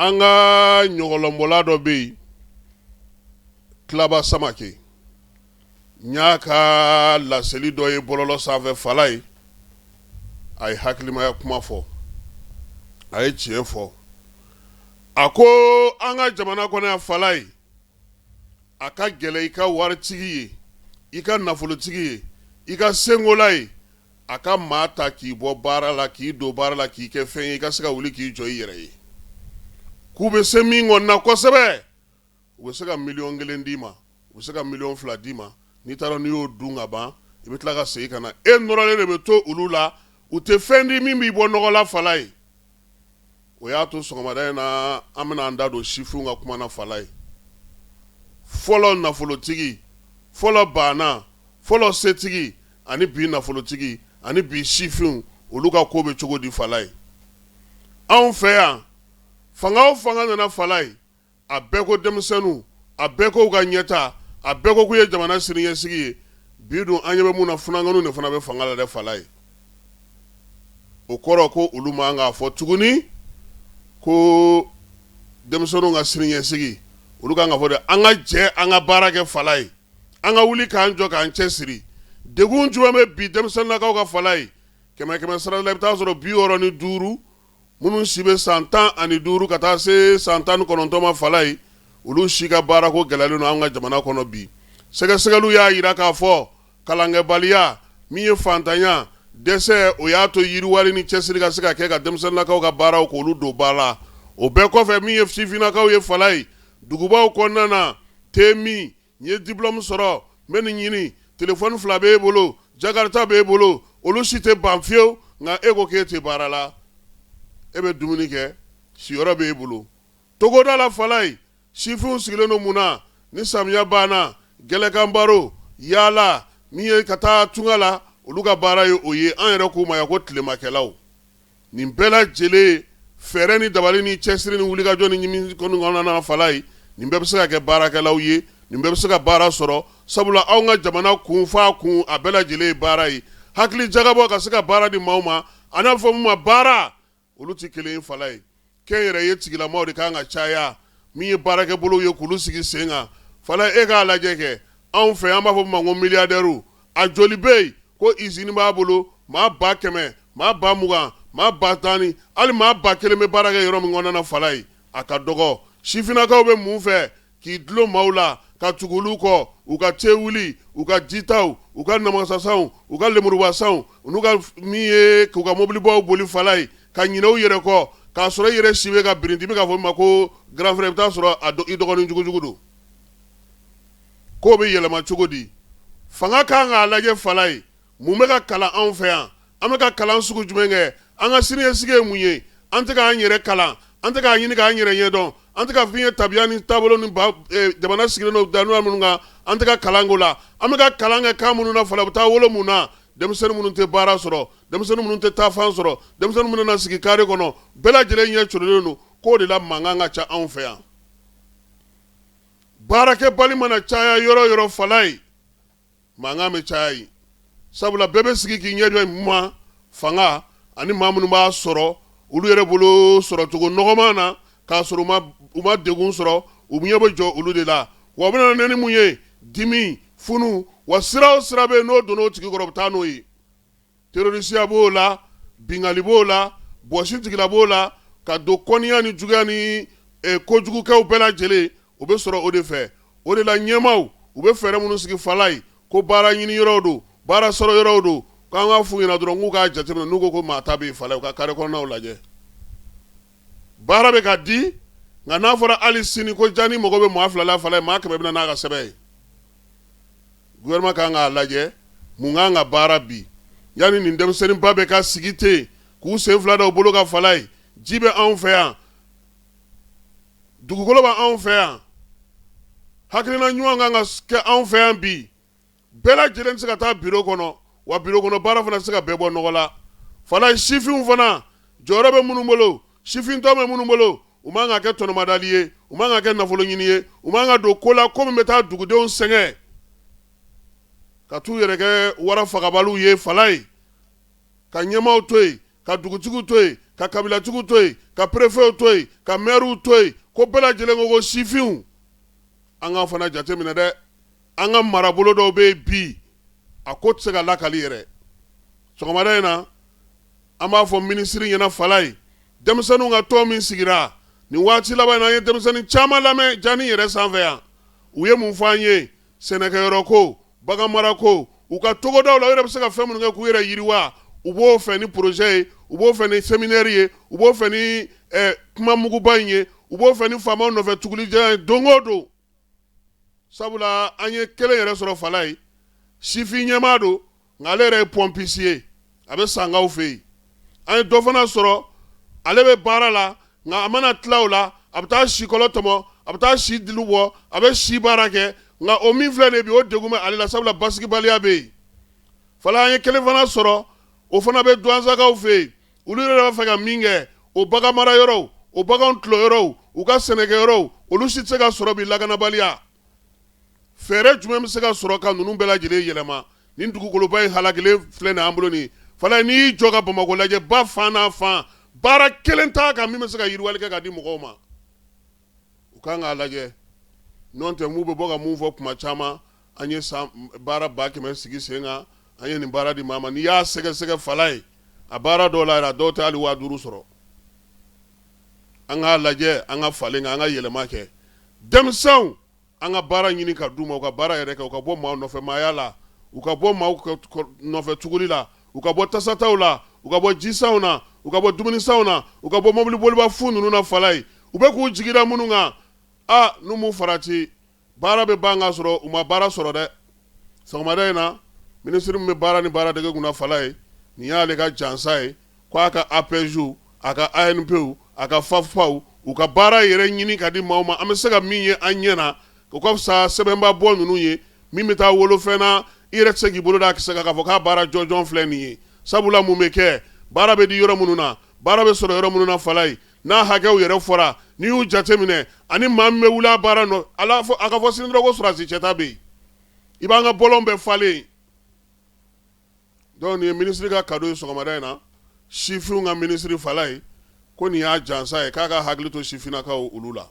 An ka ɲɔgɔlɔnbɔla dɔ bɛ yen, Tilaba Samakɛ, n y'a ka laseli dɔ ye bɔlɔlɔ sanfɛ Falaye. A ye hakilimaya kuma fɔ, a ye tiɲɛ fɔ. A ko an ka jamana kɔnɔ yan Falaye, a ka gɛlɛn i ka waritigi ye, i ka nafolotigi ye, i ka senkola ye, a ka maa ta k'i bɔ baara la, k'i don baara la, k'i kɛ fɛn ye, i ka se ka wuli k'i jɔ i yɛrɛ ye. K'u bɛ se min kɔni na kosɛbɛ, u bɛ se ka miliyɔn 1 d'i ma, u bɛ se ka miliyɔn 2 d'i ma. N'i taara, n'i y'o dun ka ban, i bɛ tila ka segin ka na. E nɔrɔlen de bɛ to olu la, u tɛ fɛn di min b'i bɔ nɔgɔ la Falaye. O y'a to sɔgɔmada in na, an bɛna an da don sifinw ka kuma na Falaye. Fɔlɔ nafolotigi, fɔlɔ baana, fɔlɔ setigi ani bi nafolotigi ani bi sifinw, olu ka ko bɛ cogo di Falaye? Anw fɛ yan, fanga o fanga nana Falaye, a bɛɛ ko denmisɛnninw, a bɛɛ ko u ka ɲɛta, a bɛɛ ko k'u ye jamana siniɲɛsigi ye. Bi dun, an ɲɛ bɛ mun na? Funankɛninw de fana bɛ fanga la dɛ Falaye. O kɔrɔ ko olu man k'a fɔ tuguni ko denmisɛnninw ka siniɲɛsigi. Olu kan ka fɔ de an ka jɛ, an ka baara kɛ Falaye, an ka wuli k'an jɔ, k'an cɛ siri. Degun jumɛn bɛ bi denmisɛnninnakaw kan Falaye? Kɛmɛ kɛmɛ sara la, i bɛ taa sɔrɔ 65 minnu si bɛ san 15 ka taa se san 19 ma Falaye, olu si ka baarako gɛlɛyalen don an ka jamana kɔnɔ bi. Sɛgɛsɛgɛliw y'a jira k'a fɔ kalankɛbaliya min ye fantanya dɛsɛ, o y'a to yiriwali ni cɛsiri ka se ka kɛ ka denmisɛnninnakaw ka baaraw k'olu don ba la. O bɛɛ kɔfɛ, min ye sifinnakaw ye Falaye, dugubaw kɔnɔna na, te min n ye diplôme sɔrɔ, n bɛ nin ɲini, téléphone fila b'e bolo, jakarta b'e bolo, olu si tɛ ban fiyewu. Nka e ko k'e tɛ baara la, e bɛ dumuni kɛ, siyɔrɔ b'e bolo togoda la Falaye. Sifinw sigilen don mun na? Ni samiya banna, gɛlɛkan baro, yaala min ye ka taa tunga la, olu ka baara ye o ye. An yɛrɛ k'u ma yan ko tilemakɛlaw. Nin bɛɛ lajɛlen, fɛɛrɛ ni dabali ni cɛsiri ni wulikajɔ ni ɲini kɔnɔna na Falaye, nin bɛɛ bɛ se ka kɛ baarakɛlaw ye, nin bɛɛ bɛ se ka baara sɔrɔ, sabula anw ka jamana kun fa kun, a bɛɛ lajɛlen ye baara ye. Hakili jagabɔ ka se ka baara di maaw ma, a n'a fɔ min ma baara, olu tɛ kelen ye Falaye. Kɛnyɛrɛye tigilamaw de kan ka caya, min ye baarakɛbolow ye, k'olu sigi sen kan Falaye. E k'a lajɛ kɛ, anw fɛ, an b'a fɔ min ma ko milliardaire, a joli bɛ yen ko usine b'a bolo, maa 100,000, maa 20,000, maa 10,000 ni hali maa 1000 bɛ baara kɛ yɔrɔ min kɔnɔna na Falaye, a ka dɔgɔ. Sifinnakaw bɛ mun fɛ? K'i dulon maaw la, ka tugu olu kɔ, u ka te wuli, u ka jitaw, u ka namasasanw, u ka lemurubasanw, n'u ka min ye k'u ka mobilibaw boli Falaye, ka ɲinɛ u yɛrɛ kɔ, k'a sɔrɔ i yɛrɛ si bɛ ka birinti. I bɛ k'a fɔ min ma ko grand frère, i bɛ taa sɔrɔ i dɔgɔnin jugujugu don. K'o bɛ yɛlɛma cogo di? Fanga kan k'a lajɛ Falaye, mun bɛ ka kalan anw fɛ yan? An bɛ ka kalan sugu jumɛn kɛ? An ka siniɲɛsigi ye mun ye? An tɛ k'an yɛrɛ kalan, an tɛ k'a ɲini k'an yɛrɛ ɲɛdɔn, an tɛ ka fɛn ye tabiya ni taabolo ni jamana sigilen don danuya minnu kan, an tɛ ka kalan k'o la. An bɛ ka kalan kɛ kan minnu na Falaye, u bɛ taa wolo mun na? Denmisɛnnin minnu tɛ baara sɔrɔ, denmisɛnnin minnu tɛ taafan sɔrɔ, denmisɛnnin minnu na sigi kare kɔnɔ, bɛɛ lajɛlen ɲɛ corolen don. K'o de la mankan ka ca anw fɛ yan. Baarakɛbali mana caya yɔrɔ yɔrɔ Falaye, mankan bɛ caya yen, sabula bɛɛ bɛ sigi k'i ɲɛ jɔ ma fanga ani maa minnu b'a sɔrɔ olu yɛrɛ bolo sɔrɔcogo nɔgɔman na, k'a sɔrɔ u ma degun sɔrɔ, u ɲɛ bɛ jɔ olu de la. Wa u bɛna ni mun ye? Dimi, funu. Wa sira o sira bɛ yen, n'o donna o tigi kɔrɔ, u bɛ taa n'o ye. Terrorisiya b'o la, binkanni b'o la, bɔsi tigila b'o la, ka don kɔniya ni juguya ni kojugukɛw bɛɛ lajɛlen, o bɛ sɔrɔ o de fɛ. O de la ɲɛmaaw, u bɛ fɛɛrɛ minnu sigi Falaye, ko baara ɲini yɔrɔw don, baara sɔrɔ yɔrɔw don, k'an k'a f'u ɲɛna dɔrɔn k'u k'a jateminɛ. N'u ko ko maa ta bɛ yen Falaye, u ka kare kɔnɔnaw lajɛ. Baara bɛ ka di, nka n'a fɔra hali sini ko jani mago bɛ maa fila la Falaye, maa 100 bɛ na n'a ka sɛbɛn ye. Gouvernement kan k'a lajɛ mun kan ka baara bi, yanni nin denmisɛnninba bɛ ka sigi ten k'u sen fila da u bolo kan Falaye. Ji bɛ anw fɛ yan, dugukolo bɛ anw fɛ yan, hakilina ɲuman kan ka kɛ anw fɛ yan bi. Bɛɛ lajɛlen tɛ se ka taa biro kɔnɔ, wa biro kɔnɔ baara fana tɛ se ka bɛɛ bɔ nɔgɔ la Falaye. Sifinw fana, jɔyɔrɔ bɛ minnu bolo, sifintɔn bɛ minnu bolo, u man ka kɛ tɔnɔmadali ye, u man ka kɛ nafolo ɲini ye, u man ka don ko la ko min bɛ taa dugudenw sɛgɛn, ka t'u yɛrɛ kɛ wara fagabaliw ye Falaye, ka ɲɛmaaw to yen, ka dugutigiw to yen. ka kabilatigiw to yen, ka perefew to yen, ka mɛriw to yen, ko bɛɛ lajɛlen ko ko sifinw, an k'a fana jateminɛ dɛ. An ka marabolo dɔw bɛ yen bi, a ko tɛ se ka lakali yɛrɛ. Sɔgɔmada in na, an b'a fɔ minisiri ɲɛna Falaye, denmisɛnninw ka tɔn min sigira nin waati laban in na, an ye denmisɛnnin caman lamɛn jani yɛrɛ sanfɛ yan. U ye mun fɔ an ye? Sɛnɛkɛyɔrɔ ko, baganmara ko, u ka togodaw la, u yɛrɛ bɛ se ka fɛn minnu kɛ k'u yɛrɛ yiriwa, u b'o fɛ ni projet ye, u b'o fɛ ni séminaire ye, u b'o fɛ ni kuma muguba in ye, u b'o fɛ ni faamaw nɔfɛ tugulijɛ ye don o don. Sabula an ye kelen yɛrɛ sɔrɔ Falaye, sifin ɲɛmaa don, nka ale yɛrɛ ye pompiste ye, a bɛ Sankaw fɛ yen. An ye dɔ fana sɔrɔ, ale bɛ baara la, nka a mana tila o la, a bɛ taa sikɔlɔ tɔmɔ, a bɛ taa si dili bɔ, a bɛ si baara kɛ. Nka o min filɛ nin ye bi, o degun bɛ ale la, sabula basigibaliya bɛ yen. Falaye, an ye kelen fana sɔrɔ, o fana bɛ Duwansakaw fɛ yen. Olu yɛrɛ b'a fɛ ka min kɛ, o bagan mara yɔrɔw, o bagan tulon yɔrɔw, u ka sɛnɛkɛ yɔrɔw, olu si tɛ se ka sɔrɔ bi lakanabaliya. Fɛɛrɛ jumɛn bɛ se ka sɔrɔ ka ninnu bɛɛ lajɛlen yɛlɛma? Nin dugukoloba in halakilen filɛ nin an bolo nin Falaye, n'i y'i jɔ ka Bamakɔ lajɛ, ba fan n'a fan, baara kelen t'a kan min bɛ se ka yiriwali kɛ ka di mɔgɔw ma. U kan k'a lajɛ, n'o tɛ m'u bɛ bɔ ka mun fɔ kuma caman, an ye san baara 100 000 sigi sen kan, an ye nin baara di maa ma. N'i y'a sɛgɛsɛgɛ Falaye, a baara dɔw la yɛrɛ, a dɔw tɛ hali 5000 sɔrɔ. An k'a lajɛ, an ka falen kan, an ka yɛlɛma kɛ. Denmisɛnw, an ka baara ɲini ka d'u ma, u ka baara yɛrɛ kɛ, u ka bɔ maaw nɔfɛ maaya la, u ka bɔ maaw nɔfɛ tuguli la, u ka bɔ tasataw la, u ka bɔ jisanw na, u ka bɔ dumunisanw na, u ka bɔ mɔbiliboliba fu ninnu na. Falaye, u bɛ k'u jigi da minnu kan, a n'u m'u farati, baara bɛ ban ka sɔrɔ u ma baara sɔrɔ dɛ. Sɔgɔmada in na, minisiri min bɛ baara ni baaradege kunna Falaye, nin y'ale ka jansa ye, ko a ka APEJ, a ka ANPw, a ka FAFPAw, u ka baara yɛrɛ ɲini ka di maaw ma, an bɛ se ka min ye an ɲɛ na, o ka fisa sɛbɛnba bɔ ninnu ye min bɛ taa wolofɛn na, i yɛrɛ tɛ se k'i bolo da a kisɛ kan k'a fɔ k'a baara jɔnjɔn filɛ nin ye. Sabula mun bɛ kɛ, baara bɛ di yɔrɔ minnu na, baara bɛ sɔrɔ yɔrɔ minnu na Falaye, n'a hakɛw yɛrɛ fɔra, n'i y'u jateminɛ, ani maa min bɛ wuli a baara nɔ ala a ka fɔ sini dɔrɔn ko sɔrɔdasi cɛta bɛ yen, i b'an ka bɔlɔn bɛɛ falen. Donc nin ye minisiri ka cadeau ye sɔgɔmada in na, sifinw ka minisiri Falaye, ko nin y'a jansa ye, k'a ka hakili to sifinnakaw olu la.